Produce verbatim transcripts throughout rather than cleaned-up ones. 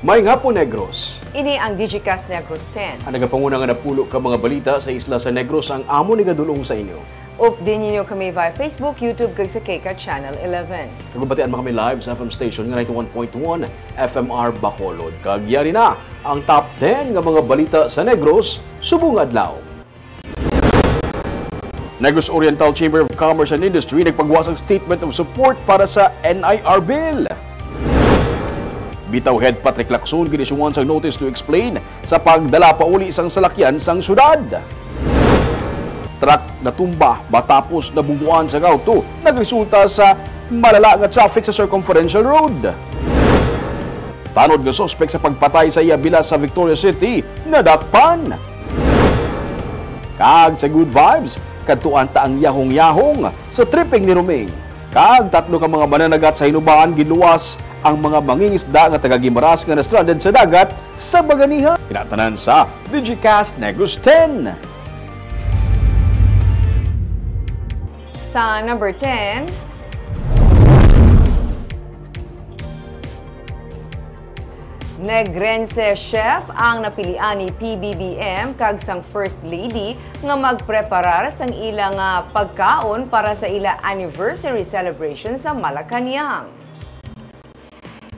Maayong hapon, Negros. Ini ang Digicast Negros ten. Ang nagapanguna nga napulo ka mga balita sa isla sa Negros ang amon igadul-ong sa inyo. Update ninyo kami via Facebook, YouTube, kag sa K K Channel eleven. Kag mabatian man kami live sa F M station nga ninety-one point one F M R Bacolod. Kag yari na ang top ten nga mga balita sa Negros subong nga adlaw. Negros Oriental Chamber of Commerce and Industry nagpagwa sang statement of support para sa N I R Bill. Bitaw Head Patrick Lacson gin-issuehan sang notice to explain sa pagdala pauli sang salakyan sang syudad. Truck natumba matapos nabungguan sang auto, nagresulta sa malala nga traffic sa Circumferential Road. Tanod nga suspek sa pagpatay sa iya bilas sa Victoria City, nadakpan. Kag sa Good Vibes, kadtuan ta ang yahong-yahong sa tripping ni Roming. Kag tatlo ka mga mananagat sa Hinubaan ginluwas ang mga mangingisda nga taga Guimaras nga na-stranded sa dagat sa Baganihan. Kinatanan sa Digicast Negros ten. Sa number ten, Negrense chef ang napilian ni P B B M kag sang First Lady nga magpreparar sang ila nga pagkaon para sa ila anniversary celebration sa Malacañang.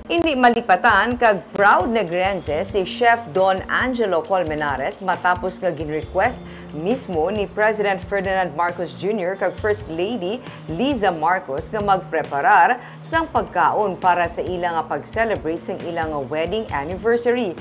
Indi malipatan kag proud Negrense si Chef Don Angelo Colmenares matapos nga gin-request mismo ni President Ferdinand Marcos Junior kag First Lady Liza Marcos nga magpreparar sang pagkaon para sa ila nga pag-celebrate sang ila nga wedding anniversary.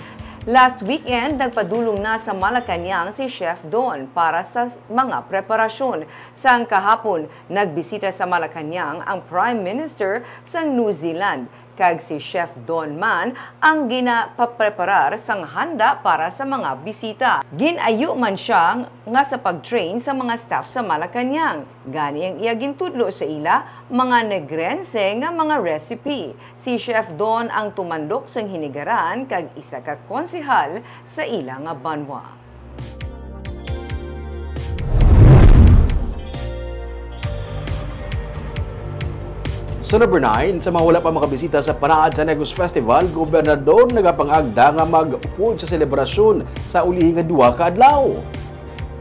Last weekend, nagpadulong na sa Malacañang si Chef Don para sa mga preparasyon. Sang kahapon, nagbisita sa Malacañang ang Prime Minister sang New Zealand, kag si Chef Don man ang ginapapreparar sang handa para sa mga bisita. Gin-ayo man sia nga sa pag-train sa mga staff sa Malacañang. Gani ang iya gintudlo sa ila, mga Negrense nga mga recipe. Si Chef Don ang tumandok sang hinigaran kag isa ka konsehal sa ila nga banwa. Sa number nine, sa mga wala pa makabisita sa Panaad sa Negros Festival, Gobernador nagapangagda nga mag-upod sa selebrasyon sa ulihi nga duha ka adlaw.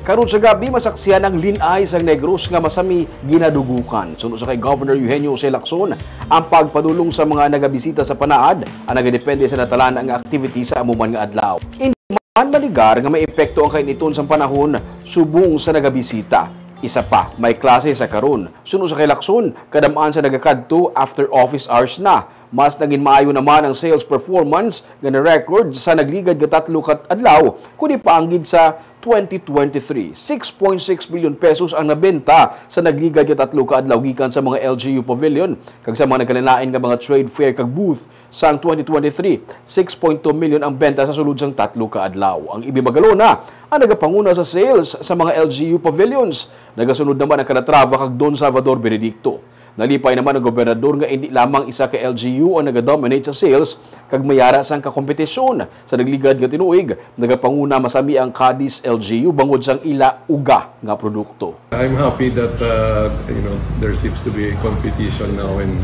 Karon sa gab-i, masaksihan ang lin-ay sang Negros nga masami ginadugukan. Suno sa kay Governor Eugenio Jose Lacson, ang pagpadulong sa mga nagabisita sa Panaad ang nagadepende sa natalaan nga activity sa amo man nga adlaw. Indi man maligar nga may epekto ang kainiton sang panahon subong sa nagabisita. Isa pa, may klase sa karon. Suno sa kay Lacson, kadam-an sa nagakadto after office hours na. Mas nagin maayo naman ang sales performance nga na-record sa nagligad nga tatlo ka adlaw, kundi paanggid sa twenty twenty-three, six point six billion pesos ang nabenta sa nagligad nga tatlo ka adlaw gikan sa mga L G U pavilion kag sa mga nagkalain-lain nga mga trade fair kag booth. Sang twenty twenty-three, six point two million ang benta sa sulod sang tatlo ka adlaw. Ang Ibi Magalona ang nagapanguna sa sales sa mga L G U pavilions. Nagasunod naman ang Calatrava kag Don Salvador Benedicto. Nalipay naman ang gobernador nga indi lamang isa ka L G U ang nagadominate sa sales kag may ara sang kakompetisyon. Sa nagligad nga tinuig, nagapanguna masami ang Cadiz L G U bangod sang ila uga nga produkto. I'm happy that uh, you know there seems to be a competition now and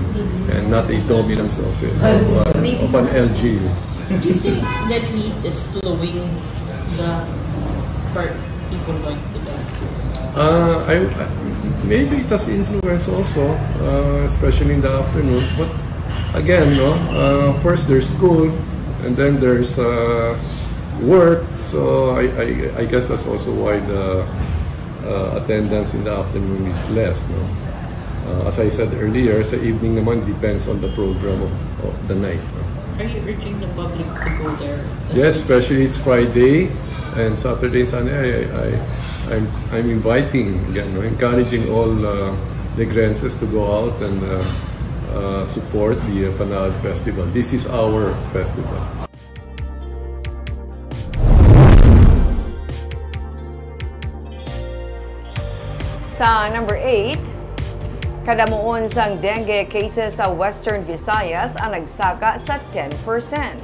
and not a dominance of it, of, uh, of an L G U. Do you think that heat is slowing the per- people going to the Uh, I, maybe it has influence also, uh, especially in the afternoon. But again, no, uh, first there's school, and then there's uh, work. So I, I, I guess that's also why the uh, attendance in the afternoon is less. No? Uh, as I said earlier, sa evening naman depends on the program of, of the night. No? Are you urging the public to go there? Yes, especially it's Friday and Saturday, Sunday. I, I, I'm, I'm inviting, again, no, encouraging all uh, Negrenses to go out and uh, uh, support the uh, Panad Festival. This is our festival. Sa number eight, kadamuon sang dengue cases sa Western Visayas ang nagsaka sa ten percent.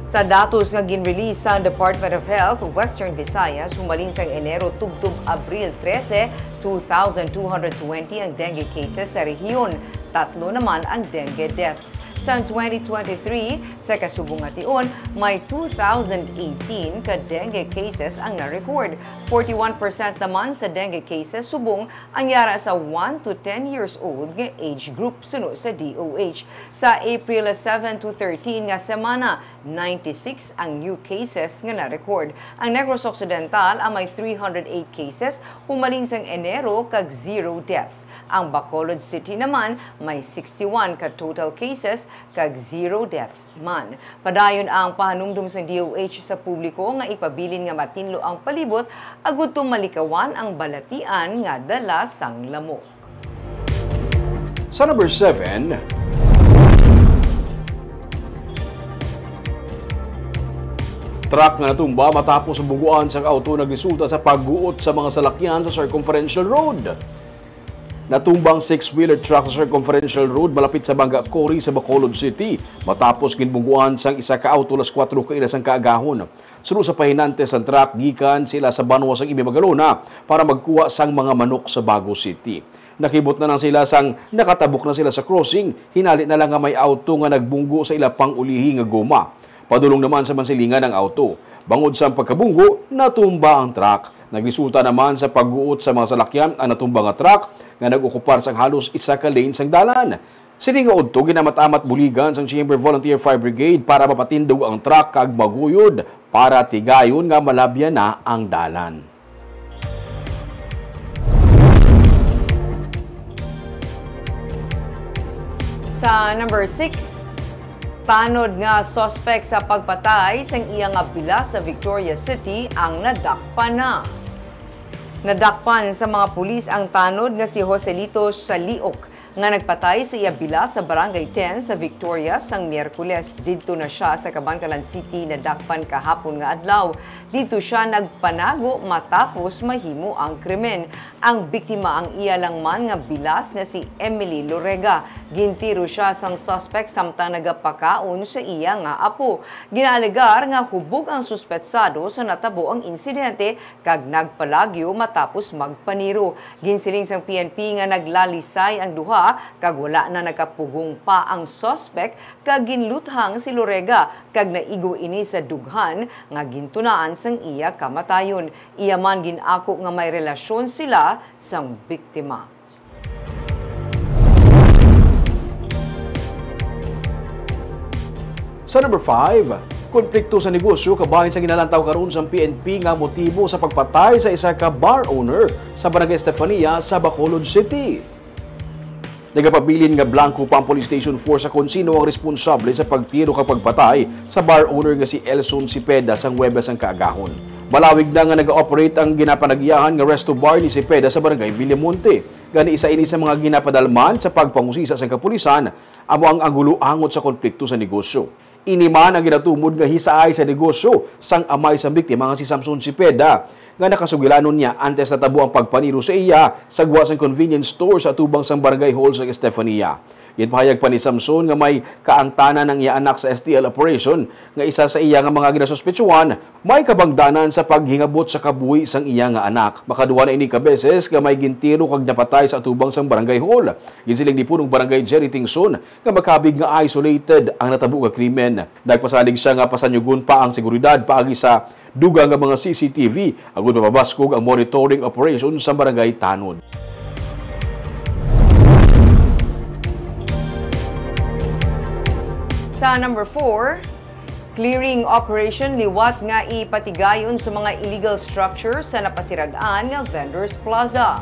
Sa datos nga gin-release sa Department of Health, Western Visayas, humalin sang Enero tubtob Abril trese, two thousand two hundred twenty ang dengue cases sa rehiyon. Tatlo naman ang dengue deaths. Sang twenty twenty-three, sa kasubong nga tion, may two thousand eighteen ka dengue cases ang na-record. Forty-one percent naman sa dengue cases subong ang yara sa one to ten years old nga age group, suno sa D O H. Sa April seven to thirteen nga semana, ninety-six ang new cases nga na-record. Ang Negros Occidental ang may three hundred eight cases humaling sang Enero kag zero deaths. Ang Bacolod City naman may sixty-one ka total cases kag zero deaths man. Padayon ang pahanumdom sang D O H sa publiko nga ipabilin nga matinlo ang palibot agud to malikawan ang balatian nga dala sang lamok. Sa number seven, truck nga natumba matapos ang buguan sang auto nagresulta sa pagguot sa mga salakyan sa Circumferential Road. Natumba ang six-wheeler truck sa Circumferential Road malapit sa Bangga Quarry sa Bacolod City matapos ginbuguan sang isa ka auto alas kuwatro kaina sang kaagahon. Suno sa pahinante sang truck, gikan sila sa banwa sang Ibe, Magalona para magkuha sang mga manok sa Bago City. Nakibot na lang sila sang nakatabok na sila sa crossing, hinali na lang nga may auto nga nagbunggo sa ila pang-ulihi nga goma. Padulong naman sa mansilingan ang auto. Bangod sa pagkabunggo, natumba ang truck. Nagresulta naman sa pagguot sa mga salakyan ang natumba nga truck nga nag-okupar sang halos isa ka lane sang dalan. Sini nga udto ginamat-amat buligan sang Chamber Volunteer Fire Brigade para mapatindog ang truck kag maguyod para tigayon nga malabyan na ang dalan. Sa number six, tanod nga suspect sa pagpatay sang iya nga bilas sa Victoria City ang nadakpan na. Nadakpan sa mga pulis ang tanod nga si Joselito Saliok nga nagpatay sa iya bilas sa Barangay ten sa Victoria sang Miyerkules. Didto na sia sa Kabankalan City nadakpan kahapon nga adlaw. Didto sia nagpanago matapos mahimo ang krimen. Ang biktima ang iya lang man nga bilas nga si Emily Lorega. Gintiro sia sang suspect samtang nagapakaon sa iya nga apo. Ginaalegar nga hubog ang suspetsado sa natabo ang insidente kag nagpalagyo matapos magpaniro. Ginsiling sang P N P nga naglalisay ang duha kag wala na nakapugong pa ang suspek kag ginluthang si Lorega kag naigo ini sa dughan nga gintunaan sang iya kamatayon. Iya man gin-ako nga may relasyon sila sang biktima. Sa number five, konflikto sa negosyo kabahin sa ginalantaw karon sang P N P nga motibo sa pagpatay sa isa ka bar owner sa Barangay Estefania sa Bacolod City. Nagapabilin nga blanco pa ang Police Station four sa kon sino ang responsable sa pagtiro kag pagpatay sa bar owner nga si Elson Cepeda sang Huwebes sang kaagahon. Malawig na nga naga-operate ang ginapanagiyahan nga resto bar ni Cepeda sa Barangay Villamonte. Gani, isa ini sa mga ginapadalman sa pagpangusisa sang kapulisan amo ang anggulo angot sa konflikto sa negosyo. Ini man ang ginatumod nga hisaay sa negosyo sang amay sang biktima nga si Samson Cepeda, nga nakasugilanon niya antes natabo ang pagpaniro sa iya sa gwa sang convenience store sa atubang sang barangay hall sang Estefania. Ginpahayag pa ni Samson nga may kaangtanan ang iya anak sa S T L operation, nga isa sa iya nga mga ginasuspetsuhan may kabangdanan sa paghingabot sa kabuhi sang iya nga anak. Makaduwa na ini ka beses nga may gintiro kag napatay sa atubang sang barangay hall. Ginsiling ni Punong Barangay Jerry Tingson nga makabig nga isolated ang natabo nga krimen. Nagpasalig sia nga pasanyugon pa ang seguridad paagi sa dugang nga mga C C T V agud mapabaskog ang monitoring operation sa barangay tanod. Sa number four, clearing operation liwat nga ipatigayon sa mga illegal structures sa napasirad-an nga Vendors Plaza.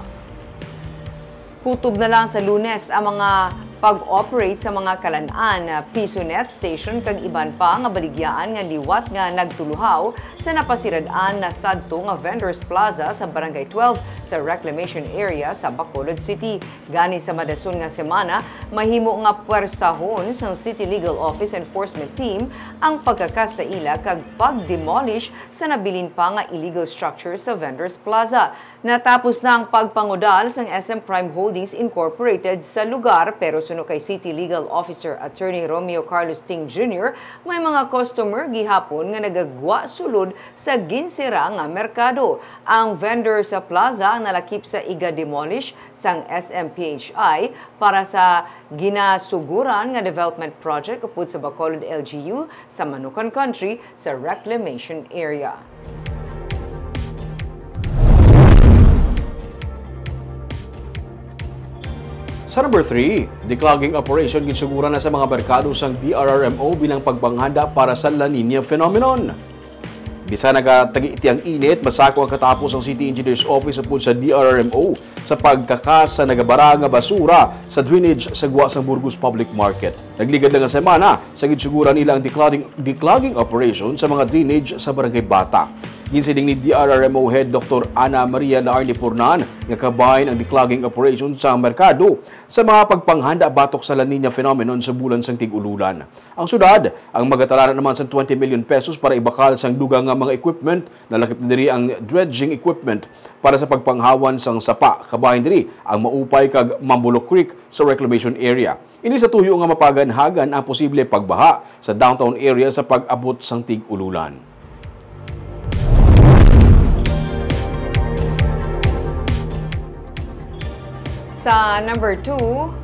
Kutob na lang sa Lunes ang mga pag-operate sa mga kalan-an, piso net station kag iban pa nga baligyaan nga liwat nga nagtuluhaw sa napasirad-an na sadto nga Vendors Plaza sa Barangay twelve sa Reclamation Area sa Bacolod City. Gani sa madason nga semana, mahimo nga pwersahon sang City Legal Office Enforcement Team ang pagkakas sa ila kag pag-demolish sa nabilin pa nga illegal structure sa Vendors Plaza. Natapos na ang pagpangudal sang S M Prime Holdings Incorporated sa lugar, pero suno kay City Legal Officer Attorney Romeo Carlos Ting Junior, may mga customer gihapon nga nagagwa sulod sa ginsira nga merkado. Ang vendor sa plaza nalakip sa iga-demolish sang S M P H I para sa ginasuguran nga development project upod sa Bacolod L G U sa Manukan Country sa reclamation area. Sa number three, declogging operation ginsuguran na sa mga merkado sang D R R M O bilang pagpanghanda para sa La Niña phenomenon. Bisan nagatagiiti ang init, masako ang katapos ang City Engineer's Office upod sa D R R M O sa pagkakas sa nagabara nga basura sa drainage sa gwa sang Burgos Public Market. Nagligad lang nga semana sa ginsuguran nila ang declogging, declogging operation sa mga drainage sa Barangay Bata. Ginsiling ni D R R M O Head Doctor Ana Maria Laarni Purnan nga kabahin ang declogging operation sa merkado sa mga pagpanghanda batok sa La Niña phenomenon sa bulan sang tig-ululan. Ang syudad ang magatalanan naman sang twenty million pesos para ibakal sang dugang nga mga equipment. Nalakip na diri ang dredging equipment para sa pagpanghawan sang sapa. Kabahin diri ang Maupay kag Mambulok Creek sa reclamation area. Ini sa tuyo nga mapaganhagan ang posible pagbaha sa downtown area sa pag-abot sang tig-ululan. Sa number two,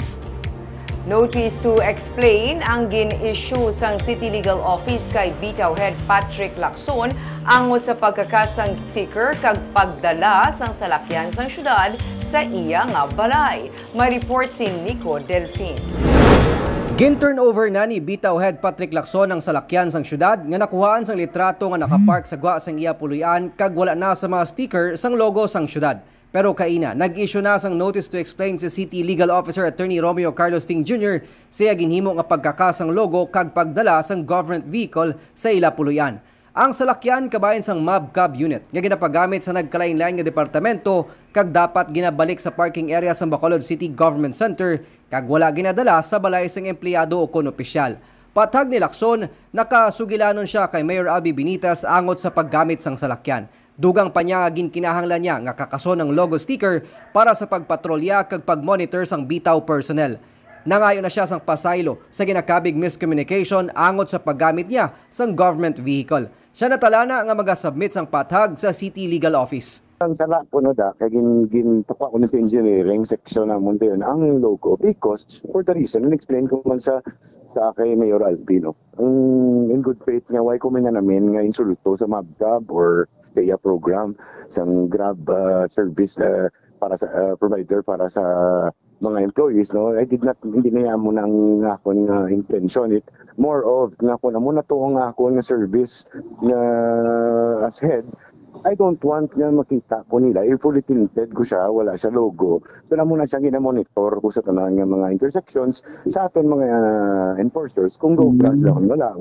notice to explain ang gin-issue sang City Legal Office kay Bitaw Head Patrick Lacson angot sa pagkakas sang sticker kag pagdala sang salakyan sang syudad sa iya nga balay. May report si Nico Delfin. Gin-turnover na ni Bitaw Head Patrick Lacson ang salakyan sang syudad nga nakuhaan sang litrato nga nakapark sa gwa sang iya puloy-an kag wala na sa mga sticker sang logo sang syudad. Pero kaina, nag-issue na sang notice to explain si City Legal Officer Attorney Romeo Carlos Ting Junior sa iya ginhimo nga pagkakas sang logo kag pagdala sang government vehicle sa ila puloy-an. Ang salakyan kabahin sang MabCab unit nga ginapagamit sa nagkalain-lain nga departamento kag dapat ginabalik sa parking area sang Bacolod City Government Center kag wala ginadala sa balay sang empleyado o kon opisyal. Pathag ni Lacson, nakasugilanon sia kay Mayor Albee Benitez angot sa paggamit sang salakyan. Dugang pa niya nga ginkinahanglan niya nga kakason ang logo sticker para sa pagpatrolya kag pag-monitor sang Bitaw personnel. Nangayo na sia sang pasaylo sa ginakabig miscommunication angot sa paggamit niya sang government vehicle. Sia natalana nga magasubmit sang pathag sa City Legal Office. Ang sala ko, no, da, kay gin-, gintukwa ko ni sa engineering section namon dayon ang logo because for the reason, in-explain ko man sa, sa kay Mayor Albee, no. Ang in good faith nga, why ko man nga namin nga insulto sa MabCab or sa iya program, sang Grab, ah, service, ah, para sa, ah, provider para sa mga employees, no? I did not, hindi na niya mo nang akon nga intention. It more of nga kung amo na to ang akon nga service nga as head, I don't want nga makita ko nila. If fully tinted ko siya, wala siya logo. So, namo na siya ginamonitor ko sa tanan nga mga intersections sa aton mga, ah, enforcers kung go sila kung wala.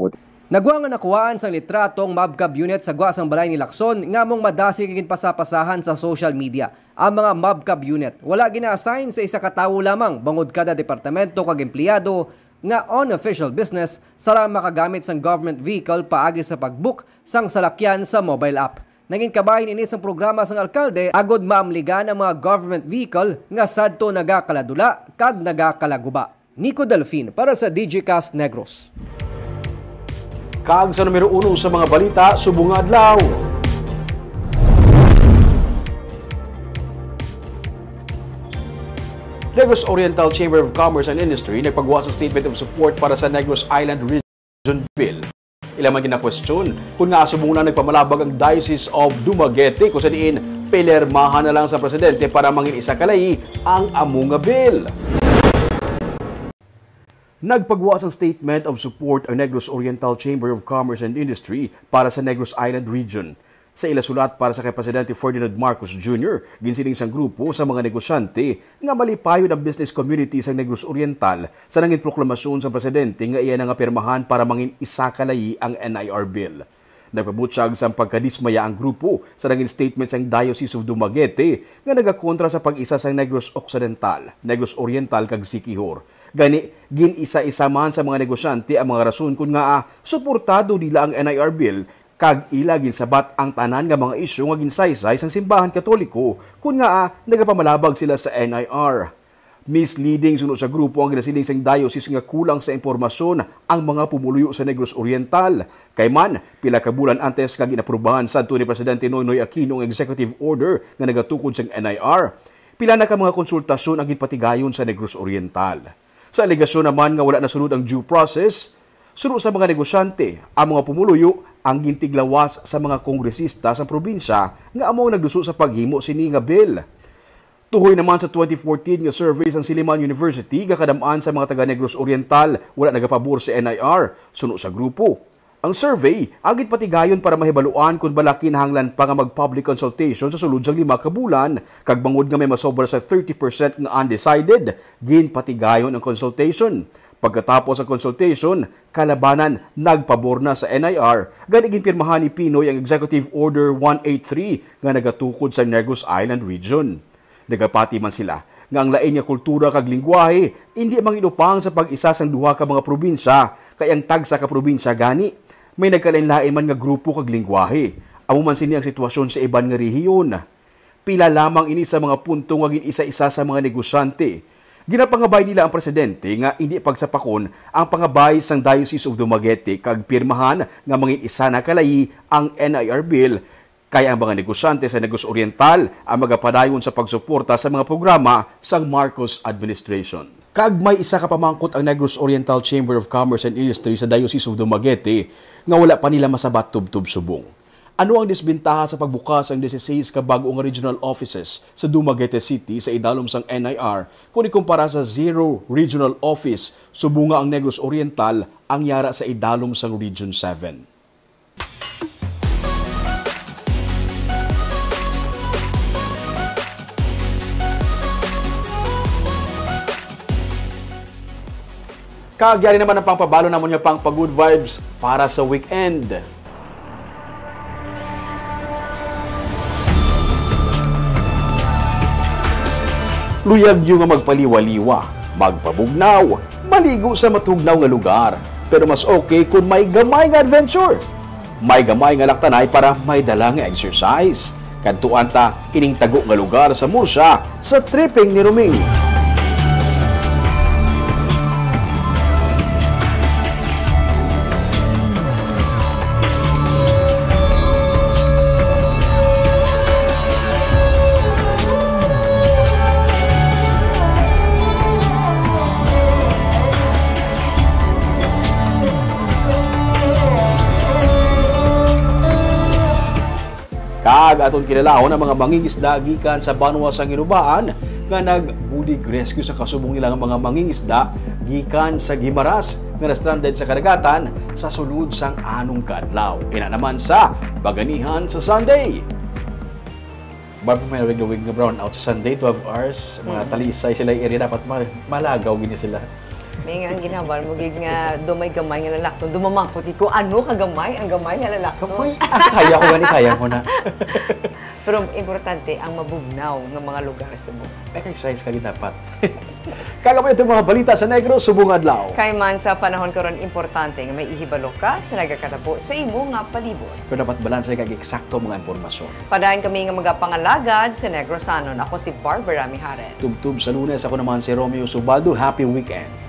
Nagwa nga nakuhaan sang litrato ang MabCab unit sa gwa sang balay ni Lacson nga among madasig nga ginpasapasahan sa social media. Ang mga MabCab unit wala gina-assign sa isa ka tawo lamang, bangod kada departamento kag empleyado nga on official business sara makagamit sang government vehicle paagi sa pag-book sang salakyan sa mobile app. Nangin kabahin ini sang programa sang alkalde agod maamligan ang mga government vehicle nga sadto nagakaladula kag nagakalaguba. Nico Delfin para sa Digicast Negros. Kag sa numero uno sa mga balita subong nga adlaw, Negros Oriental Chamber of Commerce and Industry nagpagwa sa statement of support para sa Negros Island Region Bill. Ila man ginakwestiyon kung ngaa subong na nagpamalabag ang Diocese of Dumaguete, kung sa diin pinirmahan na lang sa presidente para mangin-isa ka layi ang amo nga bill. Nagpagwa sang statement of support ang Negros Oriental Chamber of Commerce and Industry para sa Negros Island Region. Sa ila sulat para sa kay Presidente Ferdinand Marcos Junior, ginsiling sang grupo sa mga negosyante nga malipayon ang business community sa Negros Oriental sa nangin proklamasyon sang presidente nga iya na nga pirmahan para mangin isa ka layi ang N I R Bill. Nagpabutyag sang pagkadismaya ang grupo sa nangin statement sang Diocese of Dumaguete nga nagakontra sa pag-isa sang Negros Occidental, Negros Oriental kag Siquijor. Gani, gin-isa-isa man sa mga negosyante ang mga rason kon ngaa suportado nila ang N I R Bill, kag ila ginsabat ang tanan nga mga isyu nga ginsaysay sang simbahan Katoliko kon ngaa nagapamalabag sila sa N I R. Misleading suno sa grupo ang ginasiling sang diocese nga kulang sa impormasyon ang mga pumuluyo sa Negros Oriental. Kay man, pila ka bulan antes nga ginaprubahan sadto ni Presidente Noynoy Aquino ang executive order nga nagatukod sang N I R. Pila na ka mga konsultasyon ang ginpatigayon sa Negros Oriental. Sa alegasyon naman nga wala nasunod ang due process, suno sa mga negosyante, ang mga pumuluyo ang gintiglawas sa mga kongresista sa probinsya nga amo ang nagduso sa paghimo sini nga bill. Tuhoy naman sa twenty fourteen nga survey sang Siliman University nga kadam-an sa mga taga Negros Oriental wala nagapabor sa N I R, suno sa grupo. Ang survey ang ginpatigayon para mahibaluan kon bala kinahanglan pa nga mag-public consultation sa sulod sang lima ka bulan, kag bangod nga may masobra sa thirty percent nga undecided, ginpatigayon ang consultation. Pagkatapos ang consultation, kalabanan nagpabor na sa N I R, gani ginpirmahan ni Pinoy ang Executive Order one eight three nga nagatukod sa Negros Island Region. Nagapati man sila nga ang lain nga kultura kag linggwahe indi manginupang sa pag-isa sang duha ka mga probinsya, kay ang tagsa ka probinsya gani may nagkalainlain man nga grupo kag linggwahe. Amo man sini ang sitwasyon sa iban nga rehiyon. Pila lamang ini sa mga punto nga gin-isa-isa sa mga negosyante. Ginapangabay nila ang presidente nga indi pagsapakon ang pangabay sang Diocese of Dumaguete kag pirmahan nga mangin-isa na kalayi ang N I R bill, kay ang mga negosyante sa Negros Oriental ang magapadayon sa pagsuporta sa mga programa sang Marcos administration. Kag may isa ka pamangkot ang Negros Oriental Chamber of Commerce and Industry sa Diocese of Dumaguete nga wala pa nila masabat tubtob subong. Ano ang disbentaha sa pagbukas sang dieciséis ka bag-o nga regional offices sa Dumaguete City sa idalom sang N I R kon ikumpara sa zero regional office, subong nga ang Negros Oriental ang yara sa idalom sang Region seven? Kag yari naman ang pangpabalo namon nga pangpa-good vibes para sa weekend. Luyag niyo nga magpaliwa-liwa, magpabugnaw, maligo sa matugnaw nga lugar. Pero mas okay kung may gamay nga adventure. May gamay nga laktanay para may dala nga exercise. Kadtuan ta ining tago nga lugar sa Murcia sa tripping ni Roming. Kag aton kilalahon ang mga mangingisda gikan sa banwa sang Ginubaan nga nag-bodig rescue sa kasubong nila nga mga mangingisda gikan sa Guimaras nga na-stranded sa kadagatan sa sulod sang anong kaadlaw. Ina naman sa Baganihan sa Sunday. Barbie, may lawig-lawig nga brownout sa Sunday, twelve hours, mga Mm. Talisay sila area, dapat ma-, malagaw gini sila. May nga ang ginhambal mo gid nga dumay gamay nga lalakton, dumamangkot gid ko, ano ka gamay ang gamay nga lalakton? Gamay? Ah, kaya ko gani, kaya ko na. Pero importante ang mabugnaw nga mga lugar sa mo. Exercise ka gid dapat. Kag amo ito mga balita sa Negros subong adlaw. Kay man sa panahon karon, importante nga may ihibalo ka sa nagakatabo sa imo nga palibot. Pero dapat balanse kag eksakto mga impormasyon. Padayon kami nga magapangalagad sa Negrosanon. Ako si Barbara Mijares. Tubtob sa Lunes, ako naman si Romeo Subaldo. Happy weekend.